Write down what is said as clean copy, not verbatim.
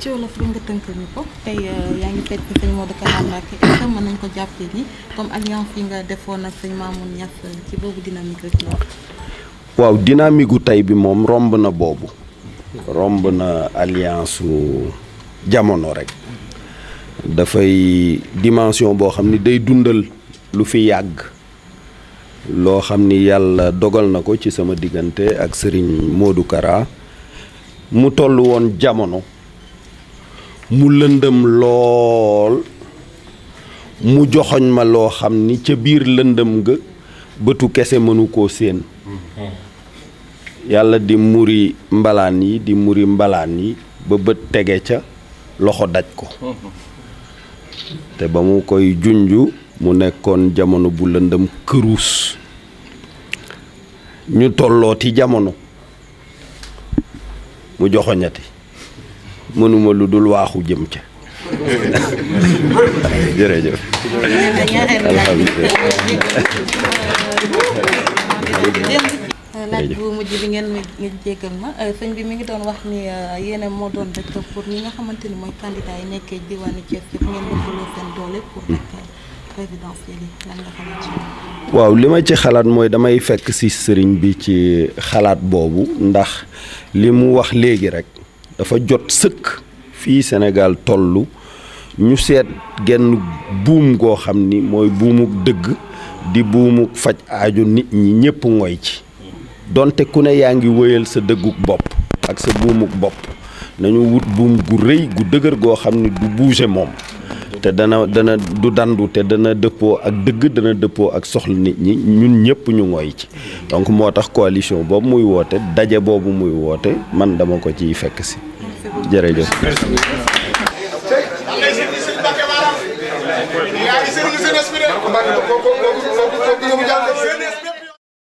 ci wolof bi nga tënkal ñu ko tey yaa ngi fekk sëñ Modou Kara Mbacké est-ce que mën nañ ko jàppee ni comme alliance yi nga defoon ak sëñ Mamoune Niass ci boobu dynamique rek la. waaw dynamique gu tey bi moom romb na boobu romb na alliance su jamono rek dafay dimension boo xam ni day dundal lu fi yàgg loo xam ni yàlla dogal na ko ci sama diggante ak sëriñ Modou Kara mu toll woon jamono mu lëndëm lool mu joxoñ ma loo xam ni ca biir lëndëm ga bëtu kese mënu koo séen yàlla di muri mbalaan yi di muri mbalaan yi ba bët tege ca loxo daj ko te ba mu koy junju mu nekkoon jamono bu lëndëm këruus ñu tollooti jamono mu joxoñati mënuma lu dul waaxu jëm ca jërëjëf laaj bu mujj bi ngeen jéggal ma sëñ bi mi ngi doon wax ni yéen moo doon rek pour ñi nga xamante ni mooy candidat yi nekkee diwaanu Thiès yëpp ngeen lëkkaloo seen doole pour nekk présidentielle yi lan nga xalaat ci waaw li ma ci xalaat mooy damay fekk ci sëriñ bi ci xalaat boobu ndax li mu wax léegi rek dafa jot sëkk fii Sénégal tollu ñu seet genn buum goo xam ni mooy buumuk dëgg di buumuk faj aaju nit ñi ñépp ngoy ci donte ku ne yaa ngi wëyal sa dëgguk bopp ak sa buumuk bopp nañu wut buum gu rëy gu dëgër goo xam ni du bouger moom te dana du dandu te dana dëppoo ak dëgg dana dëppoo ak soxla nit ñi ñun ñëpp ñu ngoy ci donc moo tax coalition boobu muy woote daje boobu muy woote man dama ko ciy fekk si jërëjëf